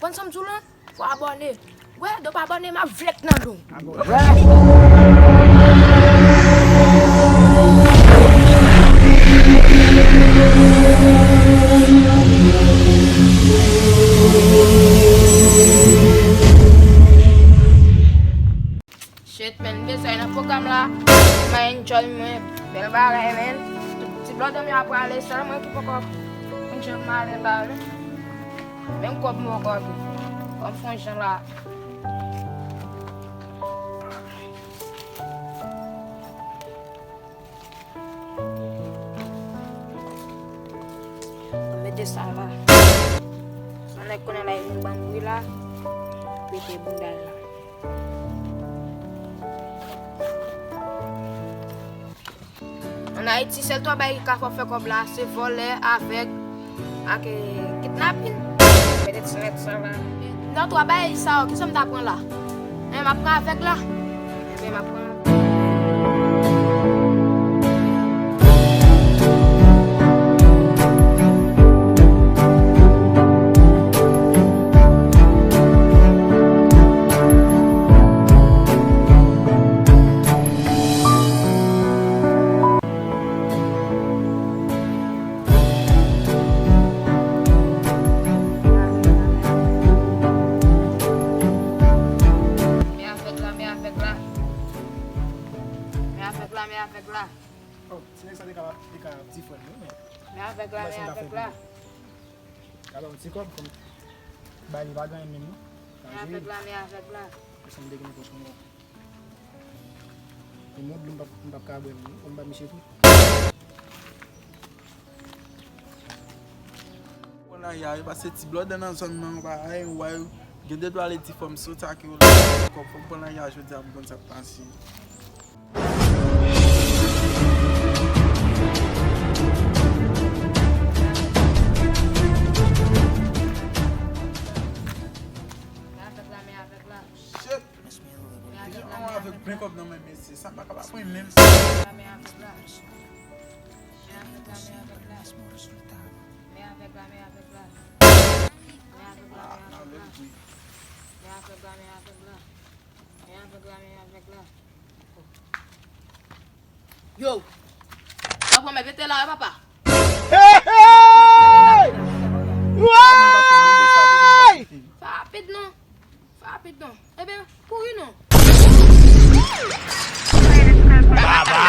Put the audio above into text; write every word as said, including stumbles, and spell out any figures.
Konn sa m di w lan? Fò abòne. Wè, depi w pa abòne, m ap vlèk nan do w. Shit, man, m bezwen nan pwogram la. M a enjoy mwen. Bèl bagay, man. Ti blòdè m yo ap prale, sèl mwen ki poko konn jan m ale ba yo. Menm kòb m poko gen. Fò m fè yon jan la. Mete sa la. Sa nèg konnen la, e vin ban m bri la. Pete bounda l la. Ann Ayiti, sèl twa bagay ki ka fè w fè kòb la, se vòlè, avèg, ak, eh, kidnapin. Mete ti nèg sa la. Nan twa bagay sa yo, kisa m ta pran la? Enben, m ap pran avèg la. Enben, m ap pran Men avèg la, men avèg la. Men avèg la, men avèg la. Oh, ti nèg sa te ka, te ka ti frè m wi, men. Men avèg la, men avèg la. Ka ba m ti kòb, kòm bay li pa gen anyen menm non. Men avèg la, men avèg la. Ou sanble gen nan pòch mwen. Li mond dlo m p ap, m p ap ka bwè l non, fò m ba misye tou. Pran lari a, e pase ti blòdè nan zòn nan, pa ay, ou wè, gen de dwa ale di fò m soti ak yo la, kòb fò m pran lari a jodi a pou m konn sa k pase. Shit! Li gen yon avèg plen kòb nan men mesye, sa m pa kapab pran menm. Men avèg la, men avèg la. Men avèg la, men avèg la. Men avèg la, men avèg la. Men avèg la, men avèg la. Men avèg la, men avèg la. Men avèg la, men avèg la. Yo! Papa, mwen mete la, papa. Hey, hey! Woy! Fè rapid non. Fè rapid non. Ebyen, kouri non. Baba!